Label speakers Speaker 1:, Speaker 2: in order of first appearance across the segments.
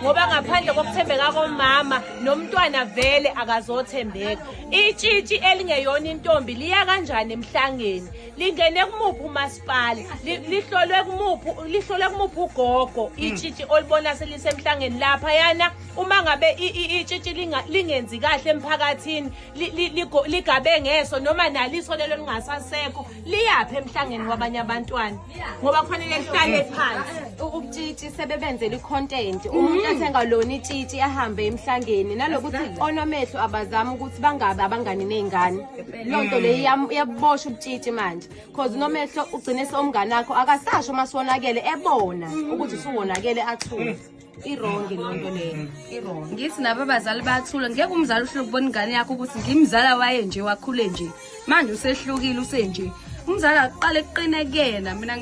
Speaker 1: Ngoba ngaphandle kokuthembeka komama, nomntwana vele akazothembeka. Itshitshi elingeyona intombi liya kanjani emhlangeni? Lingene kumuphi umasipala? Lihlolwe kumuphi, lihlolwe kumuphi ugogo? Itshitshi olibona selisemhlangeni lapha yana, uma ngabe itshitshi lingenzi kahle emphakathini, ligabe ngeso noma naliso lelo lingasasekho, liyaphi emhlangeni kwabanye abantwana? Ngoba kufanele lihlale phansi.
Speaker 2: Ubutshitshi sebebenzela i-content. Umuntu athenga lona itshitshi ahambe emhlangeni, nalokuthi onomehlo abazama ukuthi bangabe abangani ney'ngane. Loo nto leyo iyabosha ubutshitshi manje, cause unomehlo ugcine sewumngane wakho, akasasho uma siwonakele, ebona ukuthi usuwonakele athule. I-wrong loo nto leyo, i-wrong.
Speaker 3: Ngithi nabo abazali bayathula. Ngeke umzali uhlule ukubona ingane yakho ukuthi ngimzala waye nje, wakhule nje, manje usehlukile, usenje. Umzali aqale kuqine kuyena. Mina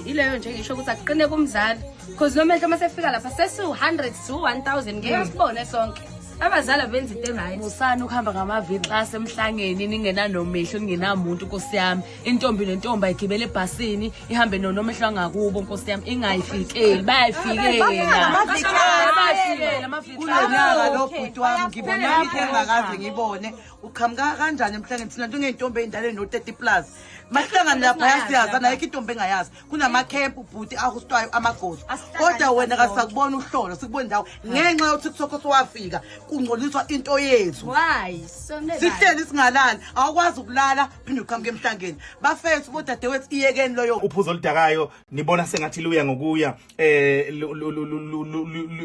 Speaker 3: ileyo nje ngisho ukuthi akuqine kumzali, because nomehlo uma sefika lapha sesiwu-100, siwu-1000, ngeke sibone sonke. Abazali abenza into e-right.
Speaker 4: Musani ukuhamba ngama-V-class emhlangeni ningenanomehlo, ningenamuntu, nkosi yami. Intombi nentombi ayigibele ebhasini, ihambe nonomehlo angakubo, nkosi yami, ingayifikeli. Bayayifikela, bayayifikela ama-V-class.
Speaker 5: Kulo nyaka lo, bhuti wami, ngibona into engakaze ngibone. Uqhamuka kanjani emhlangeni? Thina njengey'ntombi ey'ndala no-30 plus, mahlangane lapha siyazana, ayikho intombi engayazi. Kunamakhempu, bhuti, ahostwayo amagoso, kodwa wena kasakubona uhlolo, sikubona ndawo ngenxa yoTikTok osowafika kungcoliswa into yethu.
Speaker 3: Why?
Speaker 5: Sihleli singalali, awukwazi ukulala, phinde uqhamuke emhlangeni. Bafethu, bodadewethu, iyekeni loyo.
Speaker 6: Uphuzo oludakayo nibona sengathi luya ngokuya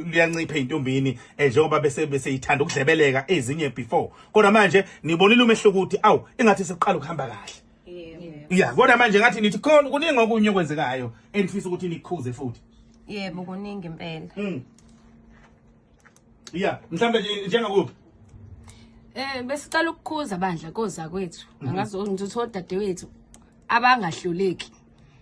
Speaker 6: luyancipha ey'ntombini, njengoba bese bese ithanda ukudlebeleka ezinye before, kodwa manje nibonile umehluko ukuthi awu, engathi sekuqala ukuhamba kahle. Ya, kodwa manje ngathi nithi khona kuningi okunye okwenzekayo enifisa ukuthi nikukhuze futhi.
Speaker 2: Yebo, kuningi impela.
Speaker 6: Ya, mhlawumbe nje njengakuphi?
Speaker 3: Besicela ukukhuza bandla koza kwethu. Angazi ngizothi odadewethu abangahluleki.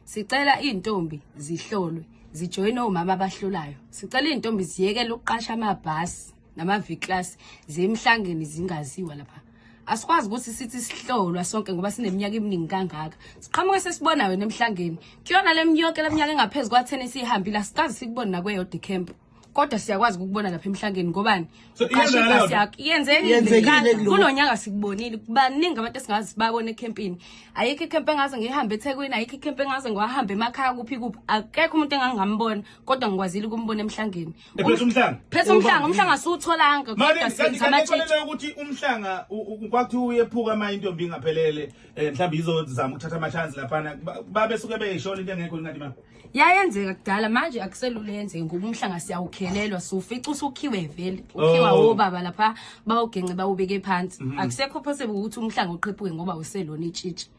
Speaker 3: Sicela izintombi zihlolwe, zijoyine omama abahlolayo. Sicela izintombi ziyekele ukuqasha amabhasi nama V class zemhlangeni zingaziwa lapha. Asikwazi ukuthi sithi sihlolwa sonke ngoba sineminyaka eminingi kangaka. Siqhamuke sesibona wena emhlangeni. Kuyona le yonke leminyaka engaphezulu kwa-10 esihambile, asikaze sikubone nakweyodwa camp. Kodwa siyakwazi ukukubona lapha emhlangeni ngobani?
Speaker 6: So,
Speaker 3: Uqashe
Speaker 6: iyenzeka leyo
Speaker 3: ibhasi yakho. Yenzekile.
Speaker 5: Yenzekile kulokhu.
Speaker 3: Kulo nyaka sikubonile. Baningi abantu esingazi sibabone ekhempini. Ayikho ikhemp engaze ngihambe eThekwini, ayikho ikhemp engaze ngiwahambe emakhaya kuphi kuphi. Akekho umuntu engangingambona, kodwa ngikwazile ukumbona emhlangeni.
Speaker 6: Ephethe umhlanga?
Speaker 3: Phethe umhlanga, umhlanga asiwutholanga, kodwa senza amatshitshi.
Speaker 6: Manje ukuthi umhlanga kwakuthiwa uyephuka uma intombi ingaphelele, mhlawumbe izozama ukuthatha ama-chance laphana, babe suke beyishona into engekho ingathi ma.
Speaker 3: Yayenzeka kudala, manje akuselula yenzeke ngoba umhlanga siyawukhelelwa, siwufica usukhiwe vele. Ukhiwa wobaba lapha, bawugence bawubeke phansi. Akusekho possible ukuthi umhlanga uqhephuke ngoba uselona itshitshi.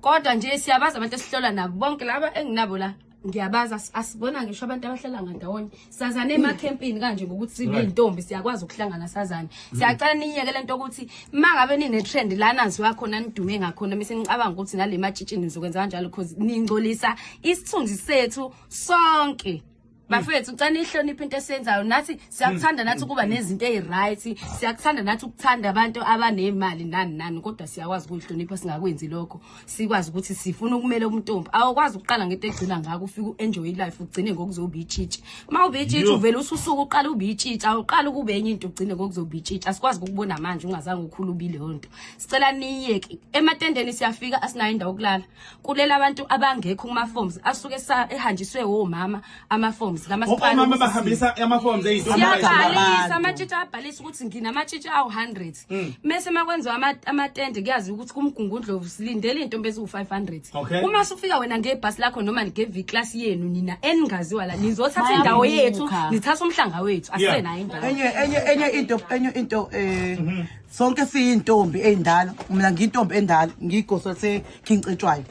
Speaker 3: Kodwa nje siyabazi abantu esihlola nabo, bonke laba enginabo la ngiyabazi, asibona ngisho abantu abahlala ngandawonye, sazane emakhempini kanje ngokuthi sibe intombi, siyakwazi ukuhlangana sazane. Siyacela niyeke lento ukuthi uma ngabe nine-trend la naziwa khona, nidume ngakhona, bese nicabanga ukuthi nale matshitshini nizokwenza kanjalo, cause ningcolisa isithunzi sethu sonke. Bafethu, ucela nihloniphe into esiyenzayo. Nathi siyakuthanda nathi ukuba nezinto eyi-right, siyakuthanda nathi ukuthanda abantu abanemali nani nani, kodwa siyakwazi ukuyihlonipha, singakwenzi lokho. Sikwazi ukuthi sifuna ukumela umntombi. Awukwazi ukuqala ngento egcina ngako, ufike u-enjoy life, ugcine ngokuzoba itshitshi. Uma ube itshitshi, uvele ususuka uqala ube itshitshi, awuqala ukube enye into ugcine ngokuzoba itshitshi. Asikwazi ukukubona manje ungazange ukhule ube leyo nto. Sicela niyeke. Ematendeni siyafika, asinayo indawo yokulala. Kulela abantu abangekho kuma-forms asuke ehanjiswe womama ama-forms kamasipala.
Speaker 6: Omama bahambisa ama-forms ey'ntombi.
Speaker 3: Siyabhalisa amatshitshi, ayabhalisa ukuthi nginamatshitshi awu-100. Mese makwenziwa amatende, kuyaziwa ukuthi kuMgungundlovu silindele iy'ntombi eziwu-500. Uma sufika wena ngebhasi lakho noma nge-V class yenu nina eningaziwa la, nizothatha indawo yethu, nithatha umhlanga wethu, asisenayo indawo.
Speaker 5: Enye into, sonke siyintombi ey'ndala. Mina ngiyintombi endala, ngiyigoso lase-King Cetshwayo.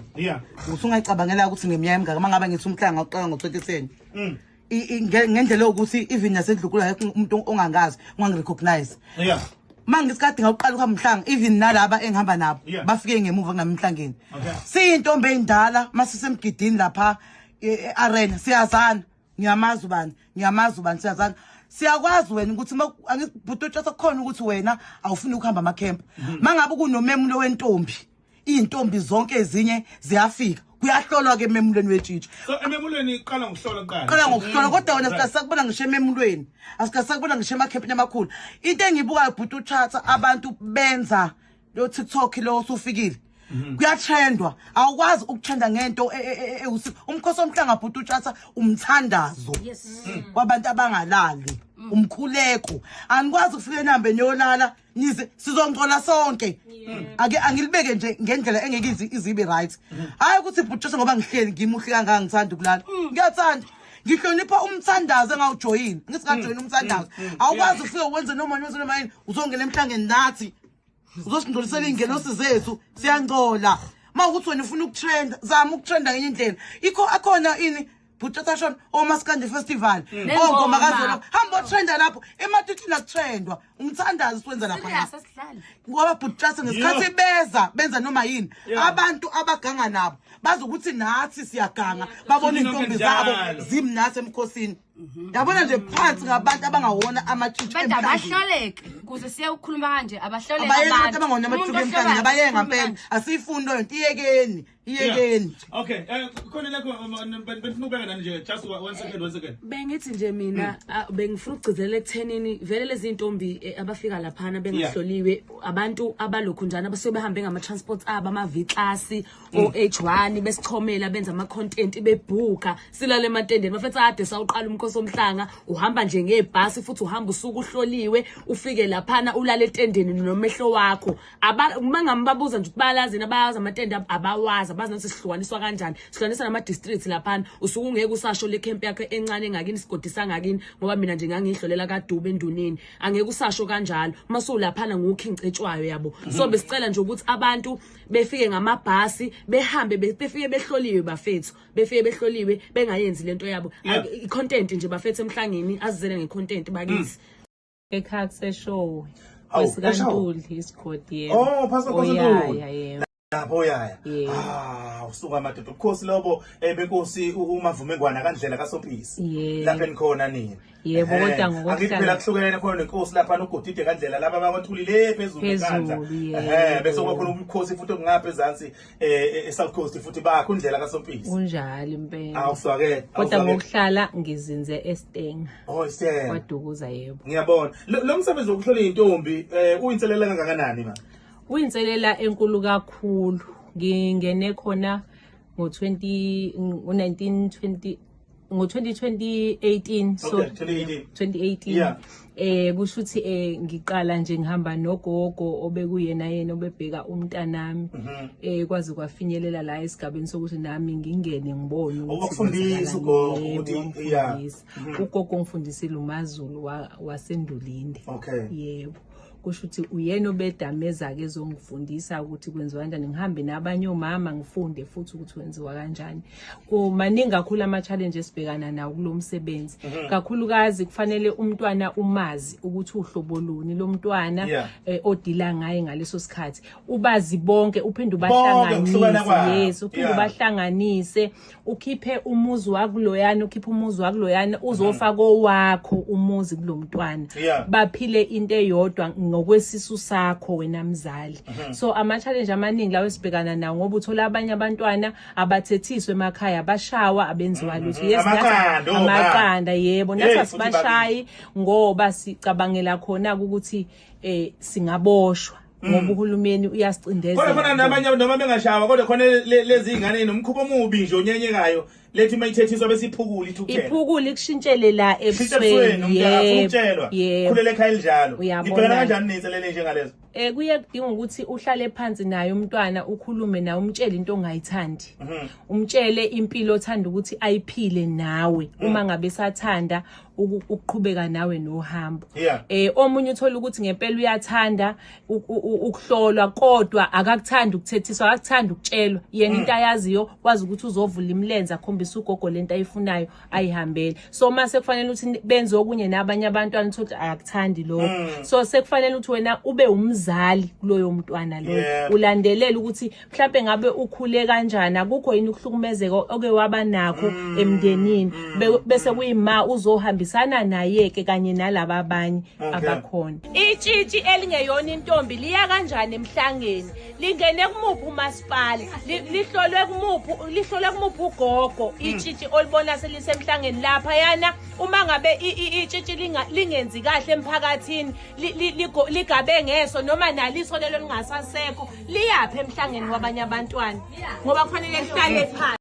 Speaker 5: Usungayicabangela ukuthi ngeminyaka emingaka uma ngabe ngithi umhlanga uqala ngo-2010. Ngendlela yokuthi even nasendlunkulu akekho umuntu ongangazi, ongangi-recognize. Uma ngisikade ngawuqala ukuhamba umhlanga, even nalaba engihamba nabo bafike ngemuva kunami emhlangeni. Siyintombi ey'ndala, uma sisemgidini lapha e-arena siyazana. Ngiyamazi ubani, ngiyamazi ubani, siyazana. Siyakwazi wena ukuthi angibhututsha sekukhona ukuthi wena awufuni ukuhamba amakhempu. Uma ngabe kunomemulo wentombi. Iy'ntombi zonke ezinye ziyafika, kuyahlolwa-ke ememulweni wetshitshi.
Speaker 6: So ememulweni iqala ngokuhlola kuqala.
Speaker 5: Qala ngokuhlola, kodwa wena sikaze sakubona ngisho ememulweni, asikaze sakubona ngisho emakhempini amakhulu. Into engiyibukayo bhuti uTshatha, abantu benza lo TikTok lo osufikile, kuyatrendwa. Awukwazi ukutrenda ngento ewusi. Umkhosi womhlanga, bhuti uTshatha, umthandazo kwabantu abangalali, umkhuleko. Anikwazi ukufika enambe niyolala nize sizongcola sonke. Ake angilibeke nje ngendlela engeke izibe right. Hayi ukuthi bhuti ngoba ngihleli ngimuhle kangaka ngithanda ukulala, ngiyathanda, ngihlonipha umthandazo engawujoyini. Ngithi ngajoyina umthandazo, awukwazi ufike wenze noma wenze noma yini, uzongena emhlangeni nathi uzosingcolisela iy'ngelosi zethu, siyangcola. Uma ukuthi wena ufuna ukutrenda, zama ukutrenda ngenye indlela. Ikho akhona ini bhuti shona, omaskandi festival, ongoma kazolo, hamba otrenda lapho. Ematitini akutrendwa, umthandazo siwenza lapha.
Speaker 3: Serious, asidlali.
Speaker 5: Ngoba bhuti ngesikhathi beza benza noma yini, abantu abaganga nabo bazokuthi nathi siyaganga, babona iy'ntombi zabo
Speaker 6: Njalo.
Speaker 5: zimnathi emkhosini. Yabona nje, phansi ngabantu abangawona amatshitshi
Speaker 3: Abantu
Speaker 5: emhlangeni.
Speaker 3: abahloleke ukuze siye ukukhuluma kanje, abahloleke.
Speaker 5: Abayeke abantu abangawona amatshitshi emhlangeni, abayeke ngampela. Asiyifuni leyo nto, iyekeni, iyekeni.
Speaker 6: Okay, khona lekho benifuna ukubeka nani nje, just one second, one second.
Speaker 4: Bengithi nje mina, bengifuna ukugcizelela ekuthenini vele lezi ntombi abafika laphana bengahloliwe, abantu abalokhu njani abasuke behambe ngama-transport abo, ama-V-class, o-H1, besichomela, benza ama-content, bebhuka silale ematendeni. Bafethu, ade sawuqala umkhosi womhlanga, uhamba nje ngebhasi futhi uhamba usuke uhloliwe, ufike laphana ulale etendeni nomehlo wakho. Uma ngambabuza nje ukuthi bayalazi yini, abayazi amatende abo, abawazi, abazi nokuthi sihlukaniswa kanjani, sihlukaniswa nama-district laphana. Usuke ungeke usasho le camp yakho encane engakini, isigodi sangakini, ngoba mina nje ngangiyihlolela kaDube enduneni, angeke usasho kanjalo uma sewulaphana nguKing Cetshwayo, yabo. So besicela nje ukuthi abantu befike ngamabhasi, behambe befike behloliwe, bafethu, befike behloliwe, bengayenzi lento yabo. I-content nje, bafethu, emhlangeni azizele nge-content bakithi.
Speaker 1: Ekhaya kuseShowe.
Speaker 6: Hawu,
Speaker 1: KwesikaNtuli isigodi, yebo.
Speaker 6: Oh, phasi kwaNtuli.
Speaker 1: Oyaya, yebo.
Speaker 6: Lapho yaya.
Speaker 1: Yebo.
Speaker 6: Ah, usuka madoda, ubukhosi lobo benkosi uMavumengwana kaNdlela kaSompisi.
Speaker 1: Yebo.
Speaker 6: Lapha enikhona nina.
Speaker 1: Yebo, kodwa ngokuhlala-
Speaker 6: Angithi phela kuhlukene, khona nenkosi lapha noGodide kaNdlela, laba bakwaNtuli le phezulu
Speaker 1: Phezulu,
Speaker 6: enkandla.
Speaker 1: yebo.
Speaker 6: Bese kuba khona ubukhosi futhi okungapha ezansi eSouth Coast futhi bakho uNdlela kaSompisi.
Speaker 1: Kunjalo impela.
Speaker 6: Awuswake.
Speaker 1: Kodwa ngokuhlala ngizinze eStenga.
Speaker 6: Oh, iStenga.
Speaker 1: KwaDukuza, yebo.
Speaker 6: Ngiyabona. Lo msebenzi wokuhlola izintombi uyinselela kangakanani ma?
Speaker 1: Kuyinselela enkulu kakhulu. Ngingene khona ngo-20 ngo-1920 ngo-2018, so
Speaker 6: Okay, 2018.
Speaker 1: 2018. Kusho ukuthi ngiqala nje ngihamba nogogo obekuyena yena obebheka umntanami, kwaze kwafinyelela la esigabeni sokuthi nami ngingene ngibone ukuthi
Speaker 6: Wakufundisa
Speaker 1: kwenzakalani.
Speaker 6: ugogo
Speaker 1: Yebo,
Speaker 6: ukuthi.
Speaker 1: wangifundisa. Ugogo ngifundisile umaZulu waseNdulinde. Yebo, kusho ukuthi uyena obedameza-ke ezongifundisa ukuthi kwenziwa kanjani, ngihambe nabanye omama ngifunde futhi ukuthi kwenziwa kanjani. Kumaningi kakhulu ama-challenge esibhekana nawo kulo msebenzi, kakhulukazi kufanele umntwana umazi ukuthi uhlobo luni lo mntwana odila ngaye ngaleso sikhathi, ubazi bonke, uphinde
Speaker 6: Bonke, ukuhlukana
Speaker 1: ubahlanganise.
Speaker 6: kwabo.
Speaker 1: Yes, uphinde ubahlanganise, ukhiphe umuzi wakuloyana, ukhiphe umuzi wakuloyana, uzofaka owakho umuzi kulomntwana, baphile into eyodwa ngokwesisu sakho wena mzali. So ama-challenge amaningi lawo esibhekana nawo, ngoba uthola abanye abantwana abathethiswe emakhaya, bashawa, abenziwa lutho. Yes,
Speaker 6: Amaqanda, oh,
Speaker 1: amaqanda, yebo. Nathi
Speaker 6: Hey, futhi
Speaker 1: asibashayi ngoba sicabangela khona ukuthi singaboshwa ngoba uhulumeni uyasicindezela.
Speaker 6: Kodwa khona nabanye noma bengashawa, kodwa khona lezi ingane nomkhuba omubi nje onyenyekayo, lethi uma ithethiswa bese iphukula ithukuthela.
Speaker 1: Iphukule, ikushintshele la
Speaker 6: Shintsha ebusweni,
Speaker 1: ebusweni.
Speaker 6: umuntu akafuna ukutshelwa.
Speaker 1: Yebo.
Speaker 6: Khulele ekhaya elinjalo.
Speaker 1: Uyabona.
Speaker 6: Nibhekana kanjani ney'nselele njengalezo?
Speaker 1: Kuye kudinga ukuthi uhlale phansi naye umntwana, ukhulume naye, umtshele into ongayithandi, umtshele impilo othanda ukuthi ayiphile nawe, uma ngabe sathanda ukuqhubeka nawe nohambo. Omunye uthola ukuthi ngempela uyathanda ukuhlolwa, kodwa akakuthandi ukuthethiswa, akakuthandi ukutshelwa. Yena into ayaziyo kwazi ukuthi uzovula imilenze, akhombise ugogo lento ayifunayo, ayihambele. So mase kufanele ukuthi benze okunye nabanye abantwana, uthole ukuthi akakuthandi lokho. So sekufanele ukuthi wena ube umzali. umzali kuloyo mntwana loyo. Ulandelela ukuthi mhlambe ngabe ukhule kanjani, akukho yini ukuhlukumezeka oke waba nakho emndenini. Bese kuyima uzohambisana naye ke kanye nalaba abanye abakhona. Itshitshi elingeyona intombi liya kanjani emhlangeni? Lingene kumuphi umasipala? Lihlolwe kumuphi, lihlolwe kumuphi ugogo? Itshitshi olibona selisemhlangeni lapha yana, uma ngabe itshitshi lingenzi kahle emphakathini, ligabe ngeso noma naliso lelo lingasasekho, liyaphi emhlangeni kwabanye abantwana? Ngoba kufanele lihlale phansi.